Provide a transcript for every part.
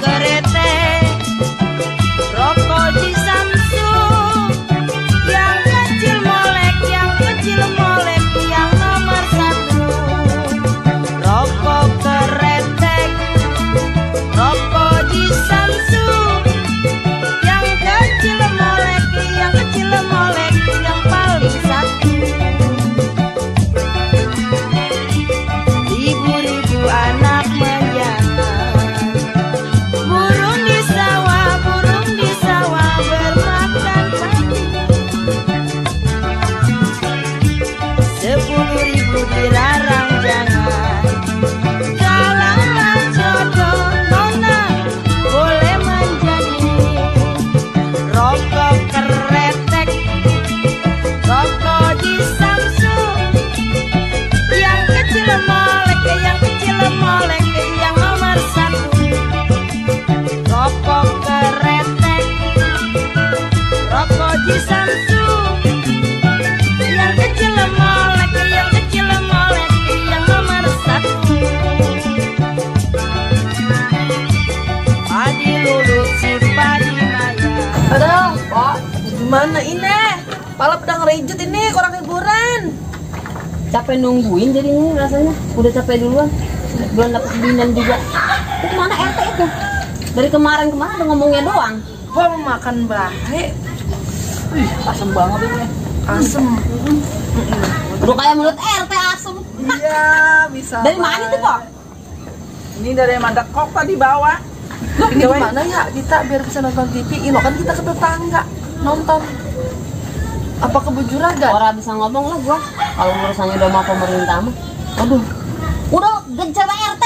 keretek, rokok di Samsu, yang kecil molek, yang kecil molek, yang nomor satu. Rokok keretek, rokok di Samsu, yang kecil molek, yang kecil molek, yang paling satu. Ribu-ribu anak menjangan, burung di sawah bermakan padi. 10.000 dirarang jangan, kalaulah jodoh nona boleh menjadi. Rokok keretek, rokok di Samsu, yang kecil molek, yang kecil molek, yang nomor satu. Rokok keretek, rokok di Samsu, yang kecil molek, yang kecil molek, yang nomor satu. Padi lulus si padi maya. Aduh, Pak, gimana ini? Pala pedang rejut ini, kurang hiburan. Capek nungguin jadi ini rasanya udah capek duluan, belum dapat binan juga. Itu kemana RT itu? Dari kemarin udah ngomongnya doang. Gua mau makan bahe. Asem banget ini. Asem. Udah kayak mulut RT asem. Iya, bisa. Dari mana itu Pak? Ini dari Mandakok tadi bawa. Ini gimana ya kita biar bisa nonton TV? Ino kan kita ke tetangga nonton. Apa ke Bujuragan? Orang bisa ngomong lah gua. Kalau urusannya udah sama pemerintah mah. Aduh, udah gencar RT.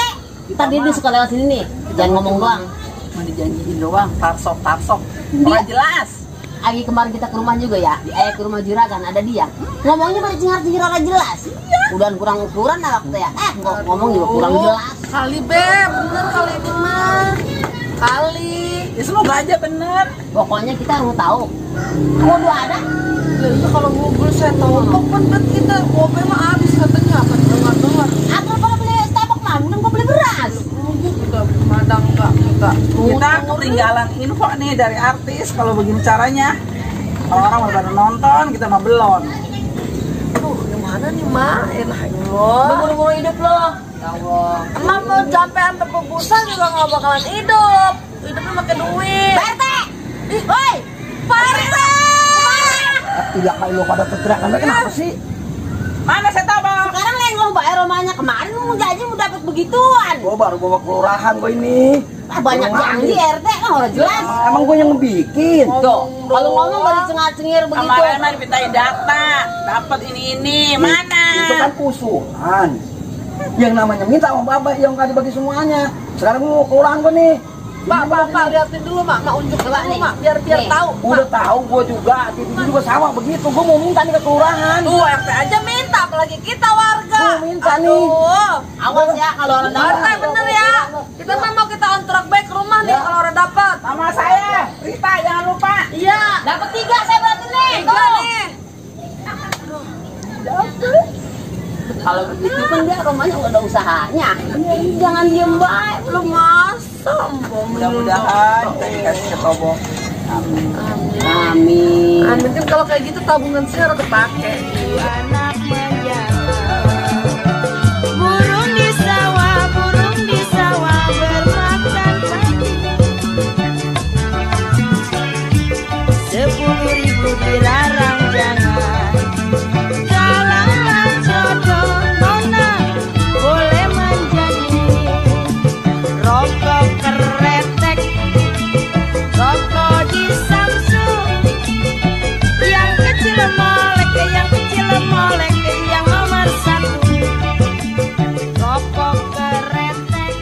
Tadi dia suka lewat sini nih, jangan ngomong doang. Mau dijanjiin doang, tarsok. Dia- Orang jelas. Lagi kemarin kita ke rumah juga ya, ke rumah Juragan ada dia. Ngomongnya pada cengar-cengir orang jelas. Udah kurang ukuran lah waktu ya. Ngomong juga kurang jelas. Kali Beb, bener kali ini mah. Kali. Ya semoga aja bener. Pokoknya kita harus tahu. Waduh ada. Lah itu kalau ngobrol saya tahu kok kan kita ngobrol mah habis katanya apa dengar. Aku kalau beli stabok mah, belum gua beli beras. Udah madang enggak kita. Kita ketinggalan info nih dari artis kalau begini caranya. Kalau orang udah pada nonton, kita mah belum. Aduh, gimana nih, Mak? Elah Udah buru-buru hidup loh. Ya Allah. Emang mau sampai pebusan juga nggak bakalan hidup. Hidupnya pakai duit. Pak RT. Woi, Pak RT. Tidak kali lo pada teriakan, kenapa sih? Mana saya tahu bang? Sekarang lenggong Pak rumahnya, kemarin mau janji mau dapat begituan. Gue baru bawa kelurahan gue ini. Banyak janji RT kan udah jelas. Emang gue yang ngebikin. Tuh, kalau ngomong baru cengar-cengir begitu. Kemarin mah dipintain data, dapat ini mana? Itu kan usulan. Yang namanya minta sama bapak yang gak dibagi semuanya. Sekarang gue mau kelurahan gue nih. Pak, liatin dulu, Mak. Mak unjuk dulu, nih. Mak. Biar Nih. tahu. Udah tahu gue juga, TV juga sama begitu. Gue mau minta nih ke kelurahan. Tuh, RT aja minta, apalagi kita warga. Gue minta nih. Aduh. Awas ya kalau orang RT dapat. bener ya. Kita mah mau kita kontrak baik ke rumah nih kalau udah dapat. Sama saya, Rita jangan lupa. Iya. Dapat 3 saya berarti nih. Tiga Tuh. nih. Kalau begitu kan dia rumahnya udah ada usahanya. Jangan diem baik. Belum masa. Mudah-mudahan kita dikasih ketobok. Amin. Amin. Amin kan kalau kayak gitu tabungan saya harus dipakai. Anak menjangan, burung di sawah bermakan padi. 10.000 dirarang jangan, kalaulah jodoh nona boleh menjadi. Rokok keretek, rokok di Samsu, yang kecil molek, yang kecil molek, yang nomor satu. Rokok keretek.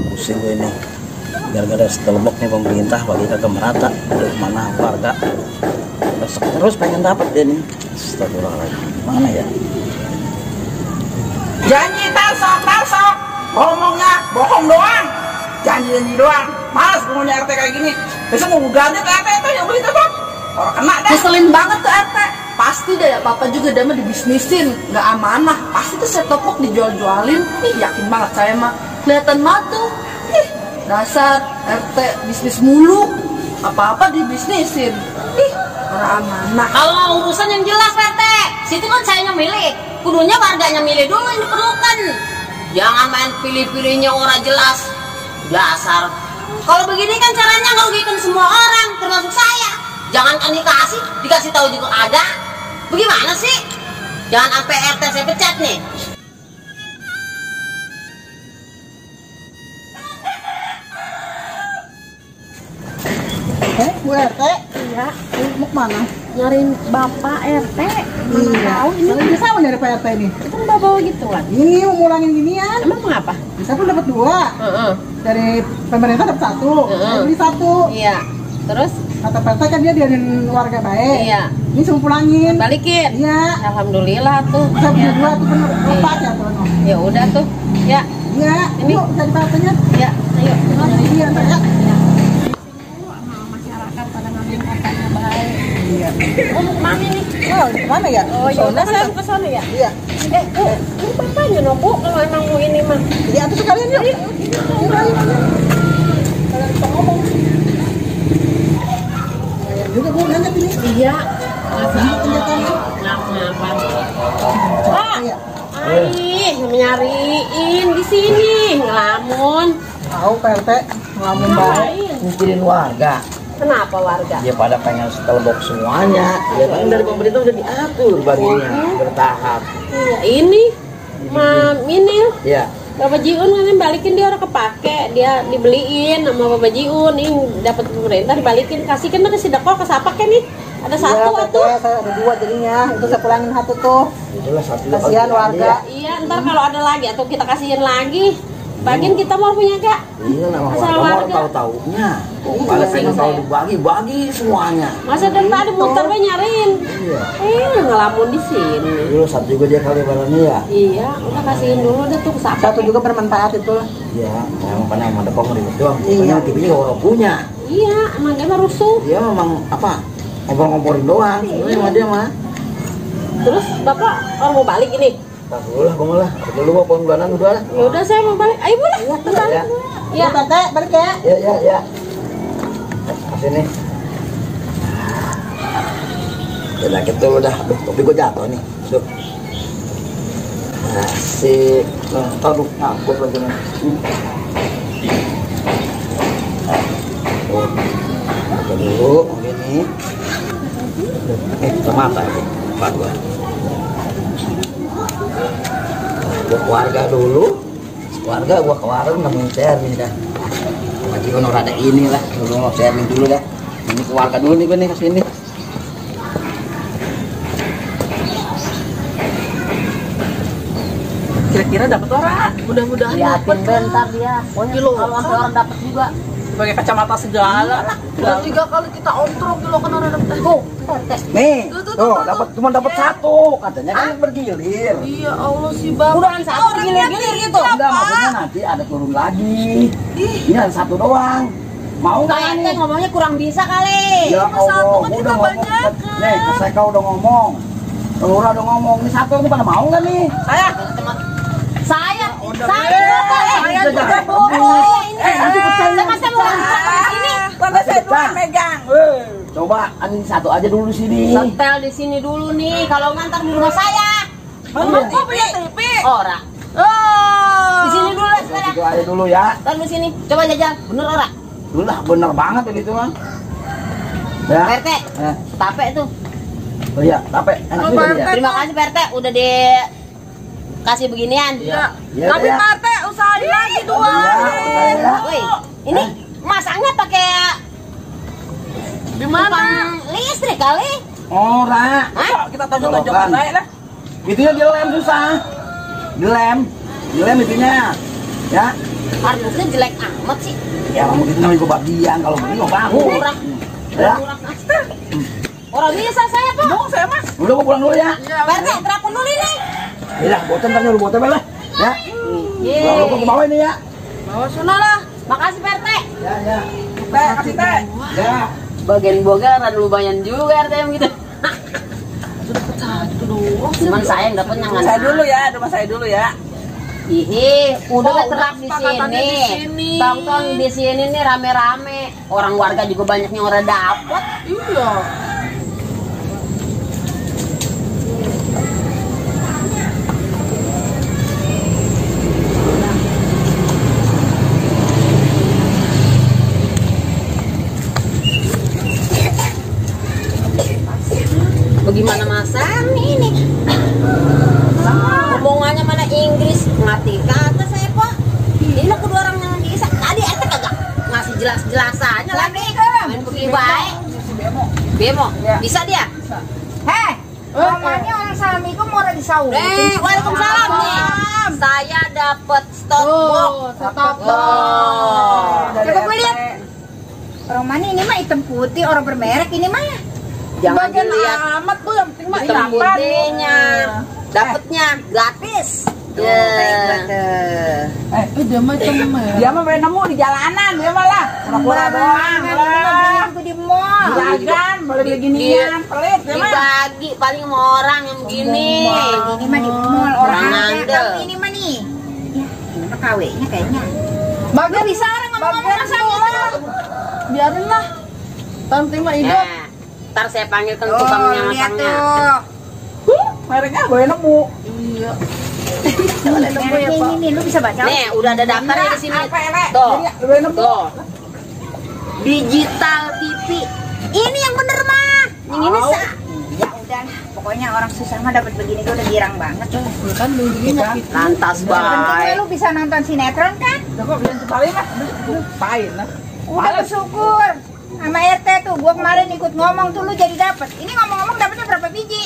Pusing gue ini. Gara-gara setelebok nih pemerintah bagi kagak merata. Udah mana warga. Terus pengen dapat dia nih. Astagfirullahaladzim. Mana ya? Janji tarsok, ngomongnya bohong doang. Janji doang. Males punya RT kayak gini. Besok mau ganti ke RT itu yang beli tuh. Orang kena deh. Ngeselin banget tuh RT. Pasti deh ya papa juga dia mah dibisnisin, nggak amanah. Pasti tuh set top box dijual-jualin. Ih yakin banget saya mah. Kelihatan banget tuh. Ih dasar RT bisnis mulu. Apa-apa dibisnisin. Ih orang amanah. Kalau urusan yang jelas RT, situ kan saya yang milih. Kudunya warganya milih dulu yang diperlukan. Jangan main pilih-pilihnya orang jelas. Dasar. Kalau begini kan caranya ngerugikan semua orang, termasuk saya. Jangankan dikasih tahu juga ada. Bagaimana sih? Jangan sampai RT saya pecat nih. Bu RT? Iya. Mau kemana? Nyariin bapak RT. Iya. Kalau bisa apa dari Pak RT ini? Itu kan bawa gituan. Ini mau ngulangin ginian. Emang mengapa? Bisa pun dapat 2. Dari pemerintah dapat 1. Saya beli 1. Iya. Terus? Kata Pak RT kan dia dianin warga baik. Iya. Ini semua pulangin. Balikin. Iya. Alhamdulillah tuh. Saya punya 2 tuh bener. Lepas ya tuh. Ya udah tuh. Ya. Iya. Ini. Yuk cari Pak RT-nya. Ya. Ayo. Iya, Pak ya. Iya. Oh, mau kemana nih? Oh, kemana ya? Oh, ya udah saya ke sana ya. Iya. Bu, ini bapaknya no, Bu, kalau emang mau ini mah. Iya, tuh sekalian yuk. Yuk, ayo. Kalian bisa ngomong. Juga gue nanya ini. Iya. Kenapa? Pak, Iya. Ai, nyariin di sini, ngelamun. Tahu Pak RT, ngelamun banget. Ngapain? Mikirin warga. Kenapa warga? Dia pada pengen setel box semuanya. Ya kan dari pemerintah udah diatur baginya bertahap. Iya, ini Minil. Ya. Bapak Jiun kan balikin dia orang kepake, dia dibeliin sama Bapak Jiun, ini dapat pemerintah dibalikin, kasihkan ke si Deko, ke siapa kan nih? Ada satu Iya, atuh. saya ada 2 jadinya. Itu saya pulangin 1 tuh. Itulah satu. Kasihan warga. Iya, ntar kalau ada lagi atau kita kasihin lagi, bagian kita mau punya gak? Iya, nama Asal warga warga. tahu-taunya. Iya, Pada pengen saya. tahu dibagi semuanya. Masa dari tadi muter we nyariin. Iya. Ngelamun di sini. Dulu satu juga dia kali balonnya ya. Iya, udah kasihin dulu deh tuh ke siapa. Satu juga bermanfaat itu. Iya, yang mana emang depok ribet doang. Iya. Pokoknya TV-nya orang punya. Iya, emang dia mah rusuh. Dia memang apa? Ngompor-ngomporin doang. Sebenarnya sama dia mah. Terus bapak orang mau balik ini? Tak dulu lah, gua lah. Aku dulu mau bulanan udah lah. Ya udah saya mau balik. Ayo boleh. Bentar. Ya. Iya. Pak RT, balik ya. Ya. Sini. Udah gitu udah. Aduh, topi gua jatuh nih. Duh. Asik. Aduh, ngangkut lagi nih. Oh. Oke dulu, begini. Mata itu. Pak gua. Gua keluarga dulu. Keluarga gua ke warung nemuin sharing dah. Masih kan orang ada ini lah. Dulu mau sharing dulu dah. Ini keluarga dulu nih gua nih kesini. Kira-kira dapat orang. Mudah-mudahan Liatin dapet bentar dia. Pokoknya kalau sampai orang dapat juga. Pakai kacamata segala. Udah 3 kali kita ontrok gitu kan orang dapet. Tuh, RT. Nih, Tuh. tuh dapat cuma dapat 1. Katanya kan bergilir. Iya Allah sih bapak. Udah satu gilir-gilir gitu. Enggak, maksudnya nanti ada turun lagi. Ini ada 1 doang. Mau nggak Kayak nih? teh ngomongnya kurang bisa kali. Ya Satu Allah, kan gua kita udah ngomong. banyakan. Nih, Seka udah ngomong. Lurah udah ngomong. Ini 1 ini pada mau nggak nih? Saya Saya juga Bu. Saya ini. Saya masa mau di sini. Karena saya duluan megang. Coba ini 1 aja dulu sini. Setel di sini dulu nih. Kalau ngantar di rumah saya. Mama kok punya TV? Ora. Oh. Di sini dulu sekarang. Itu aja dulu ya. Taruh di sini. Coba jajal. Bener ora? Lah bener banget itu mah. Ya. PRT. Tape tuh. Oh iya, tape. Enak juga ya. Terima kasih PRT udah kasih beginian. Iya. Tapi ya. Pak RT usahain lagi dua. Ya. Woi, ini masaknya pakai Di mana? bukan listrik kali. Ora. Hah? Kita tonjok-tonjok baik lah. Itunya dilem susah. Dilem itunya. Ya. Harusnya jelek amat sih. Ya begitu namanya kebagian kalau begini mah bagus. Murah. Ya. Orang bisa saya, Pak. Mau saya mas. Udah gua pulang dulu ya. PRT, terapun dulu ini. Ya, boten kan lu boten lah. Ya. Yeay. Gua ke bawah ini ya. Bawa sana lah. Makasih Pak RT. Ya. Teh, kasih teh. Ya. Bagian Boga ada lumayan juga RT yang gitu. Sudah pecah itu doang. Cuman saya yang dapetnya nggak. Saya dulu ya, rumah saya dulu ya. Ih, udah Oh, terak udah di kesepakatannya sini. di sini. Tong-tong di sini nih rame-rame. Orang warga juga banyak yang udah dapet. Iya. Bagaimana masang ini? Omongannya mana Inggris, ngerti kata saya kok. Ini lah kedua orang yang bisa. Tadi RT kagak ngasih jelas-jelasannya lagi. Main pergi baik. Bemo, bisa dia? Heh, namanya orang Assalamualaikum mau disautin. Waalaikumsalam nih. Saya dapat stok box. Oh, setap. Coba gue lihat. Orang mana ini mah hitam putih, orang bermerek ini mah. Jangan Bagian dilihat amat tuh yang penting mah hitam ilapan. putihnya. Dapatnya gratis. Dia mah hitam ya. Dia mah pengen nemu di jalanan, dia malah pura-pura doang. Ini mah belinya juga di mall. Juragan, boleh beli ginian, pelit dia mah. Dibagi paling sama orang yang begini. Ini mah di mall orang Ngandel. kamu ini mah nih. Ya, ini mah KW-nya kayaknya. Bagian Bisa orang ngomong-ngomong sama orang. biarin lah. Tante mah hidup. Nah, ntar saya panggilkan Oh, tukang lihat nyangkangnya. tuh. Mereknya boleh nemu. Iya. Mereknya ini nih, lu bisa baca. Nih, udah ada daftarnya di sini. Apa ele? Tuh. Boleh nemu. Tuh. Digital TV. Ini yang bener mah. Yang ini Mau. Ya udah, pokoknya orang susah mah dapat begini tuh udah girang banget. Kan dulunya gitu. lantas Pentingnya baik. lu bisa nonton sinetron kan? Udah kok beliin sekali mah. Pain lah. Udah bersyukur. Sama RT tuh, gua kemarin ikut ngomong tuh lu jadi dapet. Ini ngomong-ngomong dapetnya berapa biji?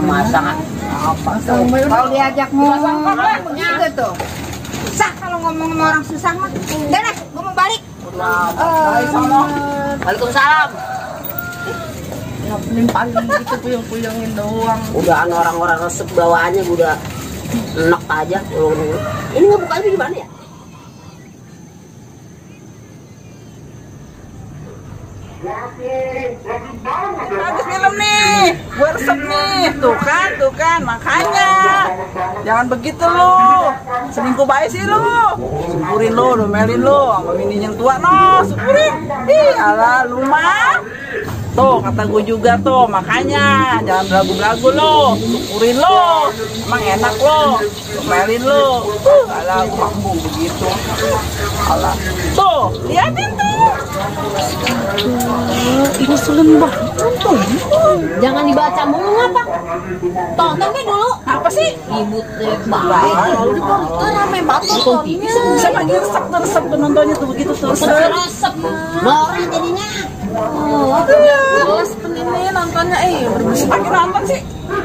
Masak. Kalau diajak ngomong begitu tuh. Susah kalau ngomong sama orang susah mah. Udah deh, gua mau balik. Baik sono. Waalaikumsalam. Ngapain paling gitu puyeng-puyengin doang. Udah orang-orang resep bawaannya udah enak aja. Ini ngebukanya gimana ya? Bagus film nih, gue resep nih, tuh kan, makanya jangan begitu lo, selingkuh baik sih lo, syukurin lo, domelin lo, sama bini yang tua no, syukurin, ih ala lu mah, tuh kata gue juga tuh, makanya jangan belagu-belagu lo, syukurin lo, emang enak lo, domelin lo, ala gue mampu begitu, ala, tuh liatin tuh. Ngeselin banget. Jangan dibaca mulu ngapa? Tontonnya dulu. Apa sih? Ribut baik. Lalu di kan rame banget nontonnya. Bisa bagi resep tuh nontonnya tuh begitu tuh. Resep. Norak jadinya. Jelas penini nontonnya Makin nonton sih,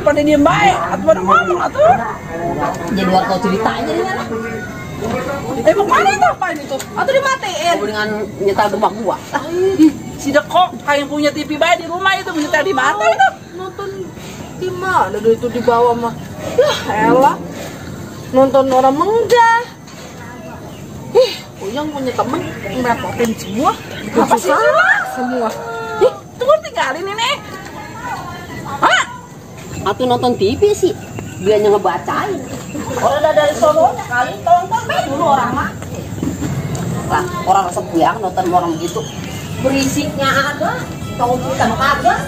pada diem baik, atau pada ngomong atau Jadi warga cerita aja nih kan. emang mana itu apaan itu? Atau dimatiin? Dengan nyetel gempak gua. Si Deko kayak yang punya TV baik di rumah itu bisa di mata itu. nonton di mana itu di bawah mah. Ya elah. Nonton orang menggah. Yang punya temen ngerepotin semua. Apa sih? Semua. Tunggu tinggalin ini. Hah? Atau nonton TV sih. Dia ngebacain. Orang udah dari sononya kali tonton baik dulu orang mah. Lah, orang resep yang nonton orang begitu. Berisiknya ada. Tahu kita mah kagak.